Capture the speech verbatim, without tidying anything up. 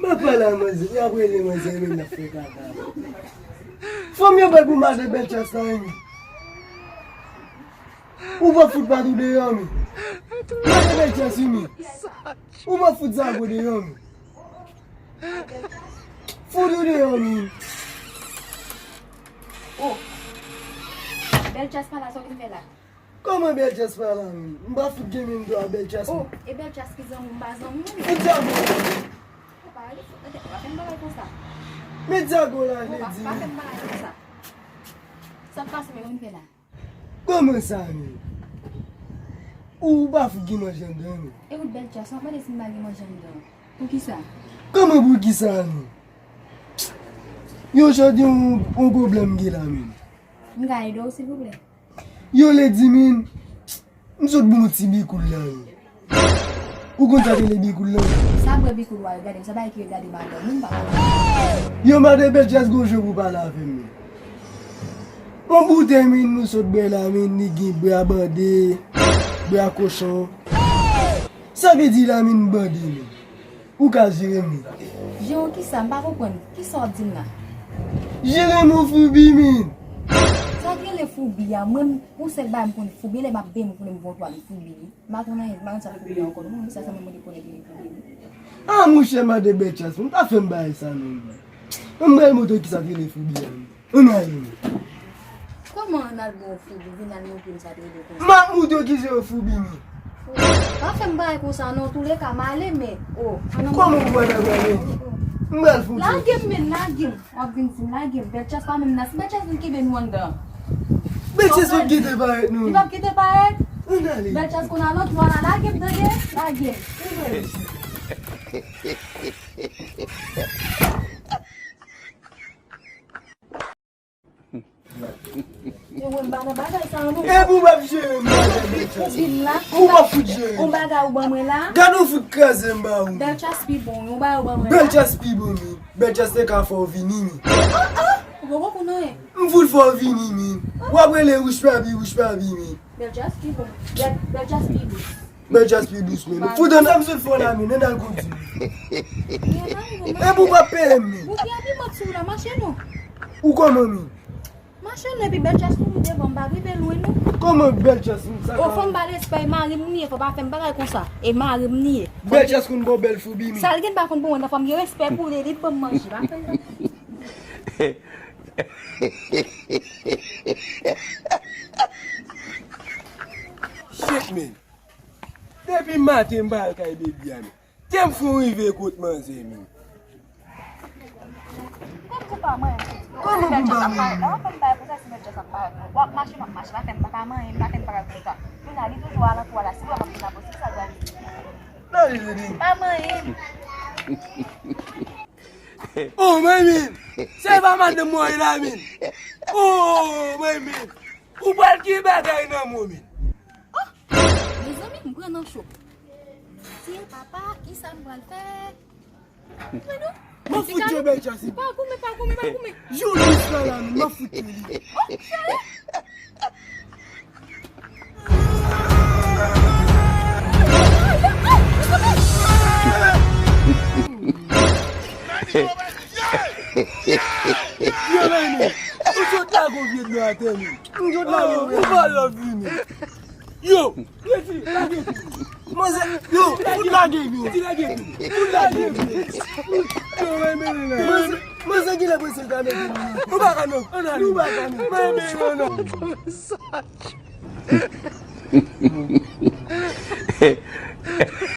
M ap pale a manzè, y ap rele manzè, menm n ap fè kaka. Fanm yo bay pou madan Bèlchas la, wi. Ou pa fout pa tou deyò, men. Madan Bèlchas, wi, men. Ou pa fout Zago deyò, men. Fout ou deyò, men. Oh. Bèlchas pa la, sa w vin fè la? Kòman Bèlchas pa la, men? M pa fout gen menm dwa a Bèlchas, oh, men. E Bèlchas ki zanmi w, m pa zanmi w, men. Fout Zago. Ou pa ale, fout, pa fè m bagay konsa. Men Zago la, oh, vle pa, di pa fè m bagay konsa. Sa k pase, men, ou vin fè la? Kòman sa, men? Ou pa fout gen manje anndan, men. E ou Bèlchas, w ap mande si m pa gen manje anndan. Poukisa? Kòman poukisa, men? Yo, jodi yon, yon pwoblèm gen la, men. M ka ede w, silvouplè? Yo, Lady, men, m sot bon ti bikoul la, men. Ou konn sa k rele bikoul la? Sa bwè bikoul wa yo, gade m, sa bagay ki yo gade madanm, m pa konn. Yo, madan Bèlchas gon jan pou pale avè m, men. Yon boutèy, men, nou sot bwè la, men, li gen bwè a bande, bwè a kochon. Sa vle di la, men, bande, men. Ou ka jere m wi. Jere w kisa? M pa konprann. Kisa w ap di m la? Jere m ou foubi, men. Sa k rele foubi a? Mwen, yon sèl bagay m konnen foubi, lè m ap benyen m konnen m gon twal foubi wi. M pa konn anyen, m pa konn sa k foubi ankò non, sa sèlman mwen te konnen ki rele foubi wi. Ah, monchè, madan Bèlchas, men pa fè m bagay sa non. Mwen m pral montre w kisa k rele foubi a, men. Ann ale. Kòman ann al bon foubi, vin al montre m sa te rele konsa? M ap montre w kisa yo foubi, men. Pa fè m bagay konsa non, touleka m ale, men. Oh, ann al. Kòman w pral ale? M pral foubi. Lage m, men, lage m. W ap vin di m, lage m. Bèlchas pa menm nan. Si Bèlchas vin kenbe nou anndan. Bèlchas p ap kite parèt non. Li p ap kite parèt? Ann ale. Bèlchas konn al nan twa la, lage m, tande? Lage m. E mwen m pa nan bagay sa non. Epi ou p ap jere m bagay Bèlchas. Ou vin la. Ou p ap fout jere m. On bagay ou ban mwen la. Gade ou fout kraze m ba ou. Bèlchas pi bon, on bagay ou ban mwen la. Bèlchas pi bon, men. Bèlchas te ka fè w vini, men. Ou poko konn anyen. M fout fè w vini, men. W ap rele wouch papi, wouch papi, men. Bèlchas pi bon. Bèl-, Bèlchas pi dous. Bèlchas pi dous, men. Fout ann. Sa m sot fè w la, men, ann al kondui. Epi ou p ap peye m, men. Ou ki abiman sou la, mache non. Ou kòman, men? Mache non, epi Bèlchas toujou devan m, m pa rive lwen non. Kòman Bèlchas, men, sa ka? O, fò m ba respè, e mari m li ye, fò pa fè m bagay konsa. E mari m li ye. Bèlchas konn ba w bèl foubi, men. Sa l gen pa konn pou mwen, nan fò m gen respè pou li, li ban m manje, pa fè l. Shit, men. Depi maten m pa al kay baby a, men. Kè m fou rive kot manzè, men. Kòman pou m pa manyen? Kòman pou m pa manyen? Lè w ap fè m bagay konsa, si Bèlchas ap parèt, w ap mache, m ap mache, pa fè m pa ka manyen, pa fè m bagay konsa. Kounye a, li toujou alantou a la, si w ap ap vin apre, si sa gade. Pa manyen. Oh, manmi! Se pa madanm mwen la, men. Oh, manmi! Ou pral gen bagay nan mwen, men. Oh! Mezanmi, m pran nan cho. Ti papa, kisa m pral fè? Mwen non. M ap fout yo Bèlchas. Pa goumen, pa goumen, pa goumen. Joulis la la, men, m ap fout yo li. Oh, cheri. Yo, men, men. Ou sot lage yon vye dlo atè, men. Ou sot lage yon vye dlo. Ou pa love li, men. Yo, Redi, lage tou. Manzè, yo, fout lage yo. Fout lage tou. Fout lage tou. Yo, men, men, men. Manzè, manzè, genlè prese l ta mete nou. Nou pa ka non. Ann ale. Nou pa ka non. Men, men, men, non.